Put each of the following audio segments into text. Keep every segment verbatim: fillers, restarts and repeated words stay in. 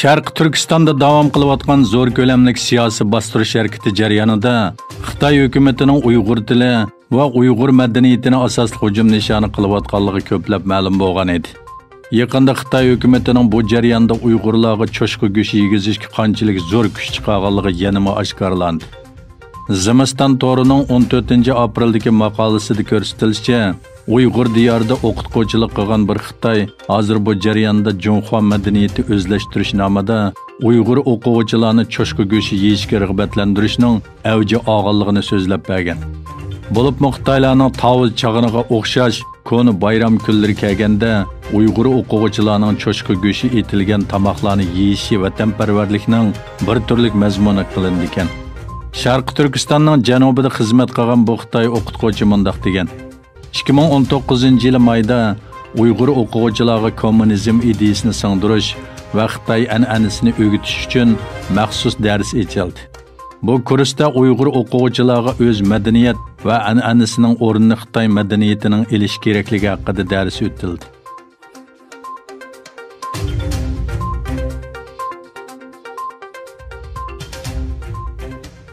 شەرقىي تۈركىستاندا داۋام قىلىۋاتقان زور كۆلەملىك سىياسىي باستۇرۇش ھەرىكىتى جەريانىدا خىتاي ھۆكۈمىتىنىڭ ئۇيغۇر تىلى ۋە ئۇيغۇر مەدەنىيىتىنى ئاساسلىق ھۇجۇم نىشانى قىلىۋاتقانلىقى كۆپلەپ مەلۇم بولغان ئىدى. يېقىندا خىتاي ھۆكۈمىتىنىڭ بۇ جەرياندا ئۇيغۇرلارغا چوشقا گۆشى يېگۈزۈشكە قانچىلىك زور كۈچ چىقارغانلىقى يەنىمۇ ئاشكارىلاندى. زىمىستان تورىنىڭ ئون تۆتىنچى ئاپرېلدىكى ماقالىسىدە كۆرسىتىلىشىچە، ئۇيغۇر دىيارىدا ئوقۇتقۇچىلىق قىلغان بىر خىتاي ھازىر بۇ جەرياندا جۇڭخۇا مەدەنىيىتى ئۆزلەشتۈرۈش نامىدا ئۇيغۇر ئوقۇغۇچىلارنى چوشقا گۆشى يېيىشكە رىغبەتلەندۈرۈشنىڭ ئەۋج ئالغانلىقىنى سۆزلەپ بەرگەن. بولۇپمۇ خىتايلارنىڭ تاۋۇز چاغىنىغا ئوخشاش كونا بايرام كۈنلىرى كەلگەندە، ئۇيغۇر ئوقۇغۇچىلارنىڭ چوشقا گۆشى ئېتىلگەن تاماقلارنى يېيىشى ۋەتەنپەرۋەرلىكنىڭ بىر تۈرلۈك مەزمۇنى قىلىنىدىكەن. شەرقىي تۈركىستاننىڭ جەنۇبىدا خىزمەت قىلغان بۇ خىتاي ئوقۇتقۇچى مۇنداق دېگەن: ئىككى مىڭ ئون توققۇزىنچى يىلى مايدا ئۇيغۇر ئوقۇغۇچىلارغا كوممۇنىزم ئىدىيىسىنى سىڭدۈرۈش ۋە خىتاي ئەنئەنىسىنى ئۆگىتىش ئۈچۈن مەخسۇس دەرس ئېچىلدى. بۇ كۇرستا ئۇيغۇر ئوقۇغۇچىلارغا ئۆز مەدەنىيەت ۋە ئەنئەنىسىنىڭ ئورنىنى خىتاي مەدەنىيىتىنىڭ ئېلىشى كېرەكلىكى ھەققىدە دەرس ئۆتۈلدى.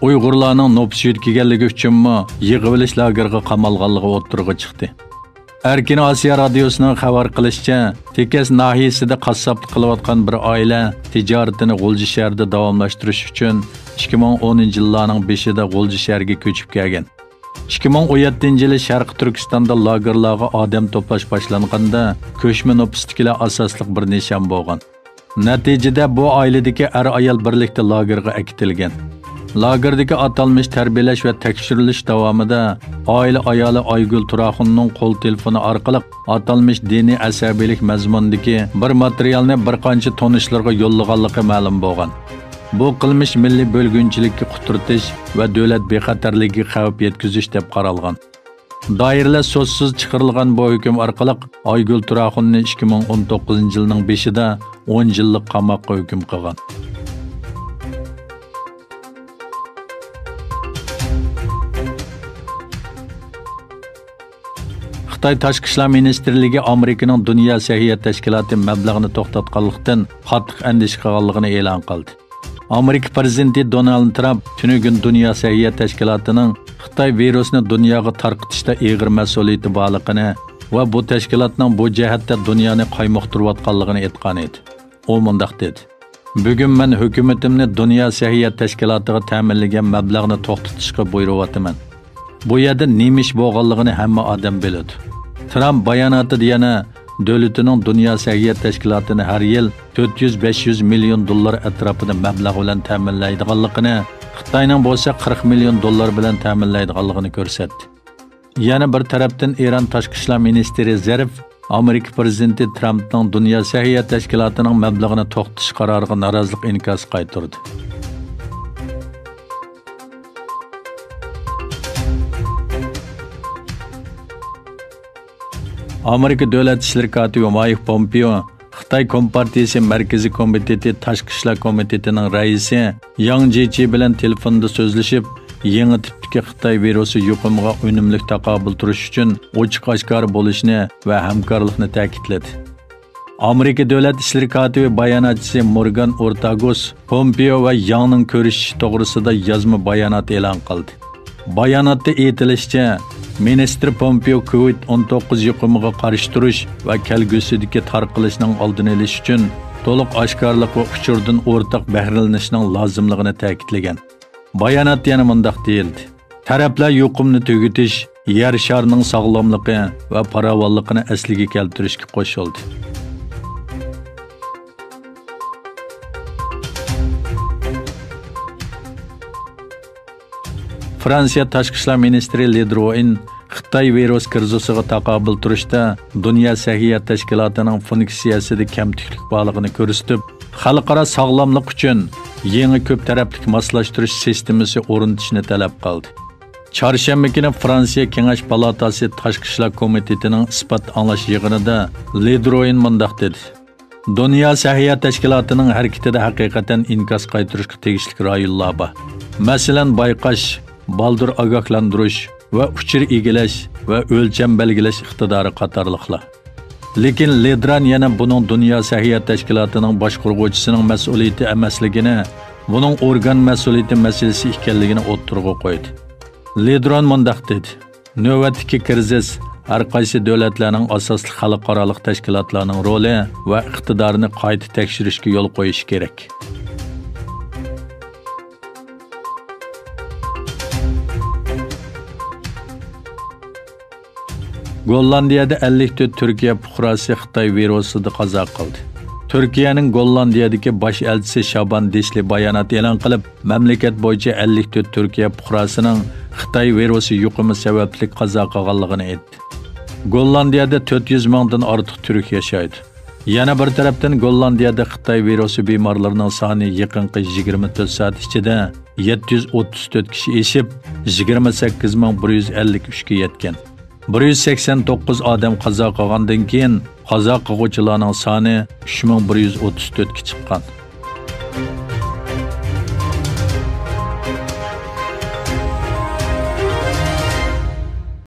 ئۇيغۇرلارنىڭ نوپۇس يۆتكىگەنلىكى ئۈچۈنمۇ يىغىۋېلىش لاگېرىغا قامالغانلىقى ئوتتۇرىغا چىقتى. ئەركىن ئاسىيا رادىيوسىنىڭ خەۋەر قىلىشىچە، تېكەس ناھىيەسىدە قاسساپلىق قىلىۋاتقان بىر ئائىلە تىجارىتىنى غۇلجا شەھىرىدە داۋاملاشتۇرۇش ئۈچۈن ئىككى مىڭ ئونىنچى يىللارنىڭ بېشىدا غۇلجا شەھىرىگە كۆچۈپ كەلگەن. ئىككى مىڭ ئون يەتتىنچى يىلى شەرقىي تۈركىستاندا لاگېرلارغا ئادەم توپلاش باشلانغاندا، كۆچمە نوپۇستىكىلەر ئاساسلىق بىر نىشان بولغان. نەتىجىدە بۇ ئائىلىدىكى ئەر-ئايال بىرلىكتە لاگېرغا ئەكېتىلگەن. لاگېردىكى ئاتالمىش تەربىيەلەش ۋە تەكشۈرۈلۈش داۋامىدا ئائىلە ئايالى ئايگۈل تۇراخۇننىڭ قول تېلېفونى ئارقىلىق ئاتالمىش دىنىي ئەسەبىيلىك مەزمۇنىدىكى بىر ماتېرىيالنى بىر قانچە تونۇشلىرىغا يوللىغانلىقى مەلۇم بولغان. بۇ قىلمىش مىللىي بۆلگۈنچىلىككە قۇترىتىش ۋە دۆلەت بىخەتەرلىكىگە خەۋپ يەتكۈزۈش دەپ قارالغان. دائىرىلەر سوتسىز چىقىرىلغان بۇ ھۆكۈم ئارقىلىق ئايگۈل تۇراخۇننى ئىككى مىڭ ئون توققۇزىنچى يىلنىڭ بېشىدا ئون يىللىق قاماققا ھۆكۈم قىلغان. خىتاي تاشقى ئىشلار مىنىستىرلىكى ئامېرىكىنىڭ دۇنيا سەھىيە تەشكىلاتى مەبلەغنى توختاتقانلىقتىن قاتتىق ئەندىشە قىلغانلىقىنى ئېلان قىلدى. ئامېرىكا پىرېزىدېنتى دونالد ترامپ تۈنۈگۈن دۇنيا سەھىيە تەشكىلاتىنىڭ خىتاي ۋىرۇسىنى دۇنياغا تارقىتىشتا ئېغىر مەسئۇلىيىتى بارلىقىنى ۋە بۇ تەشكىلاتنىڭ بۇ جەھەتتە دۇنيانى قايمۇقتۇرۇۋاتقانلىقىنى ئېيتقان ئىدى. ئۇ مۇنداق دېدى: «بۈگۈن مەن ھۆكۈمىتىمنى دۇنيا سەھىيە تەشكىلاتىغا تەمىنلىگەن مەبلەغنى توختىتىشقا بۇيرۇۋاتىمەن. بۇ يەردە نېمە ئىش بولغانلىقىنى ھەممە ئادەم بىلىدۇ.» ترامپ باياناتىدا يەنە دۆلىتىنىڭ دۇنيا سەھىيە تەشكىلاتىنى ھەر يىل تۆت يۈز، بەش يۈز مىليون دوللار ئەتراپىدا مەبلەغ بىلەن تەمىنلەيدىغانلىقىنى، خىتاينىڭ بولسا قىرىق مىليون دوللار بىلەن تەمىنلەيدىغانلىقىنى كۆرسەتتى. يەنە بىر تەرەپتىن، ئىران تاشقى ئىشلار مىنىستىرى زەرىف ئامېرىكا پىرېزىدېنتى ترامپنىڭ دۇنيا سەھىيە تەشكىلاتىنىڭ مەبلىغىنى توختىتىش قارارىغا نارازىلىق ئىنكاسى قايتۇردى. ئامېرىكا دۆلەت ئىشلىرى كاتىپى مايك پومپېئو خىتاي كومپارتىيىسى مەركىزىي كومىتېتى تاشقى ئىشلار كومىتېتىنىڭ رەئىسى ياڭ جىچى بىلەن تېلېفوندا سۆزلىشىپ، يېڭى تىپتىكى خىتاي ۋىرۇسى يۇقۇمىغا ئۈنۈملۈك تاقابىل تۇرۇش ئۈچۈن ئوچۇق ئاشكارا بولۇشنى ۋە ھەمكارلىقنى تەكىتلىدى. ئامېرىكا دۆلەت ئىشلىرى كاتىپى باياناتچىسى مورگان ئورتاگوس پومپېئو ۋە ياڭنىڭ كۆرۈشۈشى توغرىسىدا يازما بايانات ئېلان قىلدى. باياناتتا ئېيتىلىشىچە، مىنىستىر پومپېئو كوۋىد ئون توققۇز يۇقۇمىغا قارشى تۇرۇش ۋە كەلگۈسىدىكى تارقىلىشنىڭ ئالدىنى ئېلىش ئۈچۈن تولۇق ئاشكارىلىق ۋە ئۇچۇردىن ئورتاق بەھرىلىنىشنىڭ لازىملىقىنى تەكىتلىگەن. باياناتتا يەنە مۇنداق دېيىلدى: «تەرەپلەر يۇقۇمنى تۈگىتىش، يەر شارىنىڭ ساغلاملىقى ۋە پاراۋانلىقىنى ئەسلىگە كەلتۈرۈشكە قوشۇلدى.» فرانسىيە تاشقى ئىشلار مىنىستىرى لې دروئېن خىتاي ۋىرۇس كىرىزىسىغا تاقابىل تۇرۇشتا دۇنيا سەھىيە تەشكىلاتىنىڭ فۇنكسىيەسىدە كەمتۈكلۈك بارلىقىنى كۆرسىتىپ، خەلقئارا ساغلاملىق ئۈچۈن يېڭى كۆپ تەرەپلىك ماسلاشتۇرۇش سىستېمىسى ئورنىتىشنى تەلەپ قىلدى. چارشەنبە كۈنى فرانسىيە كېڭەش پالاتاسى تاشقى ئىشلار كومىتېتىنىڭ ئىسپات ئاڭلاش يىغىنىدا لې دروئېن مۇنداق دېدى: «دۇنيا سەھىيە تەشكىلاتىنىڭ ھەرىكىتىدە ھەقىقەتەن ئىنكاس قايتۇرۇشقا تېگىشلىك رايونلار بار. مەسىلەن، بايقاش، بالدۇر ئاگاھلاندۇرۇش ۋە ئۇچۇر ئىگىلەش ۋە ئۆلچەم بەلگىلەش ئىقتىدارى قاتارلىقلار.» لېكىن لېدران يەنە بۇنىڭ دۇنيا سەھىيە تەشكىلاتىنىڭ باشقۇرغۇچىسىنىڭ مەسئۇلىيىتى ئەمەسلىكىنى، بۇنىڭ ئورگان مەسئۇلىيىتى مەسىلىسى ئىكەنلىكىنى ئوتتۇرىغا قويدى. لېدران مۇنداق دېدى: نۆۋەتتىكى كىرىزىس ھەر قايسى دۆلەتلەرنىڭ ئاساسلىق خەلقئارالىق تەشكىلاتلارنىڭ رولى ۋە ئىقتىدارىنى قايتا تەكشۈرۈشكە يول قويۇشى كېرەك. گوللاندىيەدە ئەللىك تۆت تۈركىيە پۇقراسى خىتاي ۋىرۇسىدا قازا قىلدى. تۈركىيەنىڭ گوللاندىيەدىكى باش ئەلچىسى شابان دىشلى بايانات ئېلان قىلىپ، مەملىكەت بويىچە ئەللىك تۆت تۈركىيە پۇقراسىنىڭ خىتاي ۋىرۇسى يۇقۇمى سەۋەبلىك قازا قىلغانلىقىنى ئېيتتى. گوللاندىيەدە تۆت يۈز مىڭدىن ئارتۇق تۈرك ياشايدۇ. يەنە بىر تەرەپتىن، گوللاندىيەدە خىتاي ۋىرۇسى بىمارلىرىنىڭ سانى يېقىنقى يىگىرمە تۆت سائەت ئىچىدە يەتتە يۈز ئوتتۇز تۆت كىشى ئېشىپ، يىگىرمە سەككىز مىڭ بىر يۈز ئەللىك ئۈچكە يەتكەن. بىر يۈز سەكسەن توققۇز ئادەم قازا قىلغاندىن كېيىن، قازا قىلغۇچىلارنىڭ سانى ئۈچ مىڭ بىر يۈز ئوتتۇز تۆتكە چىققان.